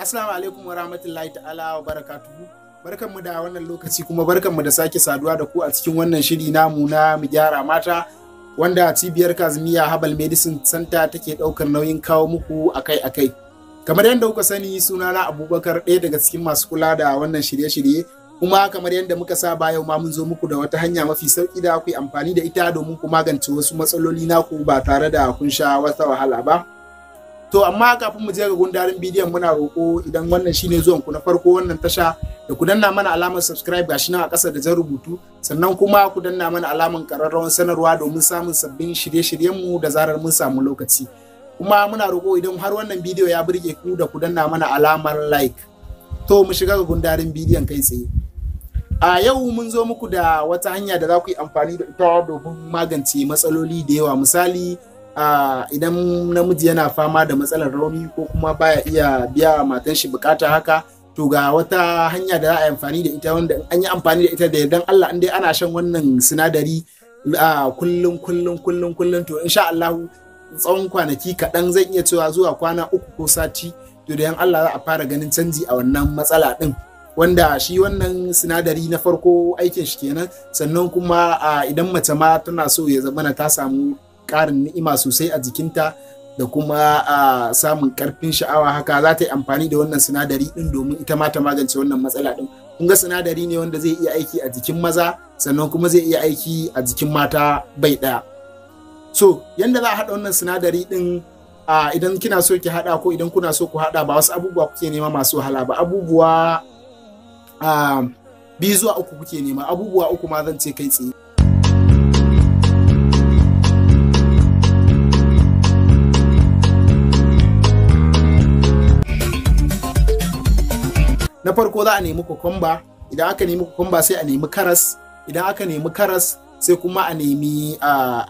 Assalamu alaikum wa rahmatullahi ta'ala wa barakatuhu. Barkanmu da wannan lokaci kuma barkanmu da sake saduwa da ku a cikin wannan shiri namu na Mu Gyara Mata, wanda cibiyar Kazimiya Herbal Medicine Center take ɗaukar nauyin kawo muku akai-akai. Kamar yadda kuka sani, sunana Abubakar, ɗaya daga cikin masu kula da wannan shirye-shirye. Kuma kamar yadda muka saba, yau ma mun zo muku da wata hanya mafi sauki da ku yi amfani da ita domin ku magance wasu matsaloli naku ba tare da kun sha wata wahala ba. To amma kafin mu je ga gundarin bidiyon, muna roƙo idan wannan shine zuwan ku na farko wannan tasha da ku danna mana alamar subscribe, gashi nan a ƙasa da jan rubutu, sannan kuma ku danna mana alamar ƙararrawar sanarwa domin samun sabbin shirye-shiryenmu da zarar mun samu lokaci. Kuma muna roƙo idan har wannan bidiyo ya burge ku da ku danna mana alamar like. To mu shiga ga gundarin bidiyon kai tsaye. A yau mun zo muku da wata hanya da za ku yi amfani da ita domin magance matsaloli da yawa. Misali, idan namiji yana fama da matsalar rauni ko kuma baya iya biya matan shi bukata haka, to ga wata hanya da za a yi amfani da ita, wanda an yi amfani da ita da yardan Allah, in dai ana shan wannan sinadari kullum kullum kullum kullum, to insha Allah tsawon kwanaki kaɗan, zan iya cewa zuwa kwana 3 ko sati, to da yan Allah za a fara ganin canji a wannan matsala ɗin. Wanda shi wannan sinadari na farko aikin shi kenan. Sannan kuma idan mace ma tana so ya zamana ta samu ƙarin ni'ima sosai a jikinta da kuma samun ƙarfin sha'awa haka, za ta yi amfani da wannan sinadari ɗin domin ita ma ta magance wannan matsala ɗin. Kun ga sinadari ne wanda zai iya aiki a jikin maza, sannan kuma zai iya aiki a jikin mata bai ɗaya. So yanda za a haɗa wannan sinadari ɗin, idan kina so ki haɗa ko idan kuna so ku haɗa, ba wasu abubuwa kuke nema masu wahala ba. Abubuwa 2 zuwa 3 kuke nema, abubuwa 3 ma zan ce kai tsaye. Na farko za a nemi kokomba. Idan aka nemi kokomba, sai a nemi karas. Idan aka nemi karas, sai kuma a nemi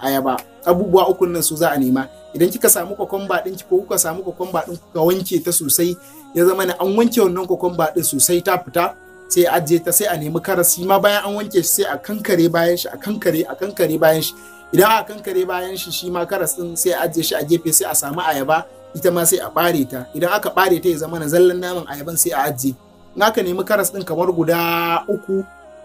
ayaba. Abubuwa 3 nan su za a nema. Idan kika samu kokomba ɗinki ko kuka samu kokomba ɗin, kuka wanke ta sosai, ya zama na an wanke wannan kokomba ɗin sosai ta fita, sai a ajiye ta. Sai a nemi karas shi ma, bayan an wanke shi sai a kankare bayan shi, a kankare, a kankare bayan shi. Idan aka kankare bayan shi, shi ma karas ɗin sai a ajiye shi a gefe. Sai a samu ayaba, ita ma sai a ɓare ta. Idan aka ɓare ta, ya zama na zallan naman ayaban, sai a ajiye. In aka nemi karas ɗin kamar guda 3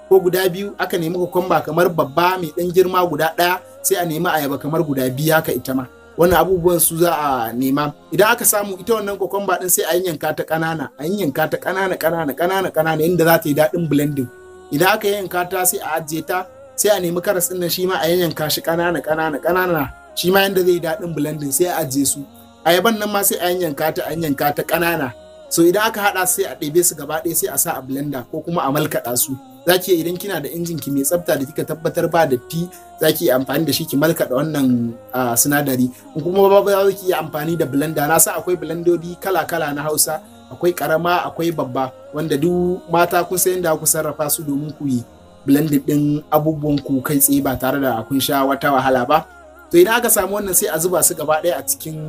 ko guda 2, aka nemi kokomba kamar babba mai ɗan girma guda 1, sai a nemi ayaba kamar guda 2 haka ita ma. Wannan abubuwan su za a nema. Idan aka samu ita wannan kokomba ɗin, sai a yanka ta ƙanana, a yanka ta ƙanana ƙanana ƙanana ƙanana, inda za ta yi daɗin blending. Idan aka yanka ta, sai a ajiye ta. Sai a nemi karas ɗin nan, shi ma a yanka shi ƙanana ƙanana ƙanana, shi ma yanda zai yi daɗin blending, sai a ajiye su. Ayaban nan ma sai a yanka ta, a yanka ta ƙanana. So idan aka haɗa, sai a ɗebe su gaba ɗaya, sai a sa a blender ko kuma a malkaɗa su. Za ki idan kina da injin ki mai tsafta da kika tabbatar ba datti, za ki iya amfani da shi ki malkaɗa wannan sinadari. In kuma ba za ki iya amfani da blender, na sa akwai blendodi kala-kala na Hausa, akwai karama, akwai babba, wanda duk mata kun san yadda ku sarrafa su domin ku yi blending ɗin abubuwan ku kai tsaye ba tare da kun sha wata wahala ba. To idan aka samu wannan, sai a zuba su gaba ɗaya a cikin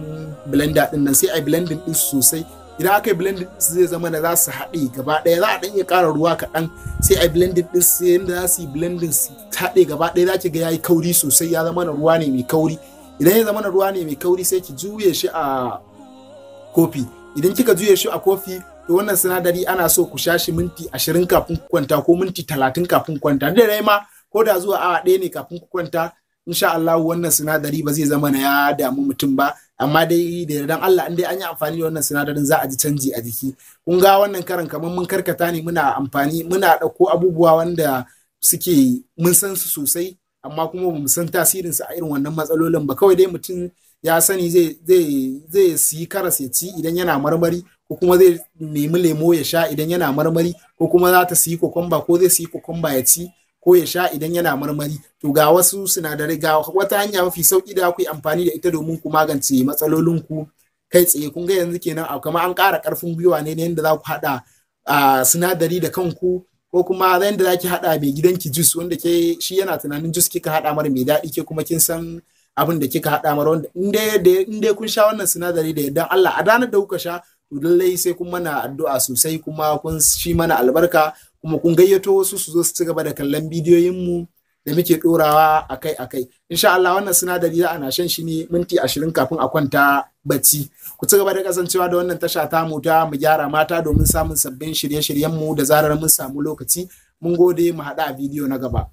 blender ɗin nan, sai a yi blending ɗin sosai. Idan aka yi blending din, zai zama da za su haɗe gaba ɗaya. Za a ɗan iya ƙara ruwa kaɗan, sai a yi blending din su yadda za su yi blending su haɗe gaba ɗaya. Za ki ga yayi kauri sosai, ya zama na ruwa ne mai kauri. Idan ya zama na ruwa ne mai kauri, sai ki juye shi a kofi. Idan kika juye shi a kofi, to wannan sinadari ana so ku sha shi minti 20 kafin ku kwanta ko minti 30 kafin ku kwanta. Da dai ma ko da zuwa awa 1 ne kafin ku kwanta, insha Allah wannan sinadari ba zai zama na ya damu mutum ba. Amma dai da yardan Allah, in dai an yi amfani da wannan sinadarin, za a ji canji a jiki. Kun ga wannan karan kamar mun karkata ne, muna amfani, muna ɗauko abubuwa wanda suke mun san su sosai, amma kuma ba mu san tasirin su a irin wannan matsalolin ba. Kawai dai mutum ya sani zai siyi karas ya ci idan yana marmari, ko kuma zai nemi lemo ya sha idan yana marmari, ko kuma za ta siyi kokomba ko zai siyi kokomba ya ci ko ya sha idan yana marmari. To ga wasu sinadarai, ga wata hanya mafi sauki da ku yi amfani da ita domin ku magance matsalolin ku kai tsaye. Kun ga yanzu kenan kamar an ƙara ƙarfin gwiwa ne na yadda za ku haɗa sinadari da kanku, ko kuma yadda za ki haɗa mai gidanki juice, wanda ke shi yana tunanin juice kika haɗa mara mai daɗi, ke kuma kin san abin da kika haɗa mara, wanda in dai kun sha wannan sinadari, da yardan Allah a ranar da kuka sha, to lallai sai kun mana addu'a sosai, kuma kun shi mana albarka, kuma kun gayyato wasu su zo su ci gaba da kallon bidiyoyin mu. da muke ɗorawa akai-akai. Insha Allah wannan sinadari za ana shan shi ne minti 20 kafin a kwanta bacci. Ku ci gaba da kasancewa da wannan tasha tamu ta Mu Gyara Mata domin samun sabbin shirye-shiryenmu da zarar mun samu lokaci. Mun gode, mu haɗu a bidiyo na gaba.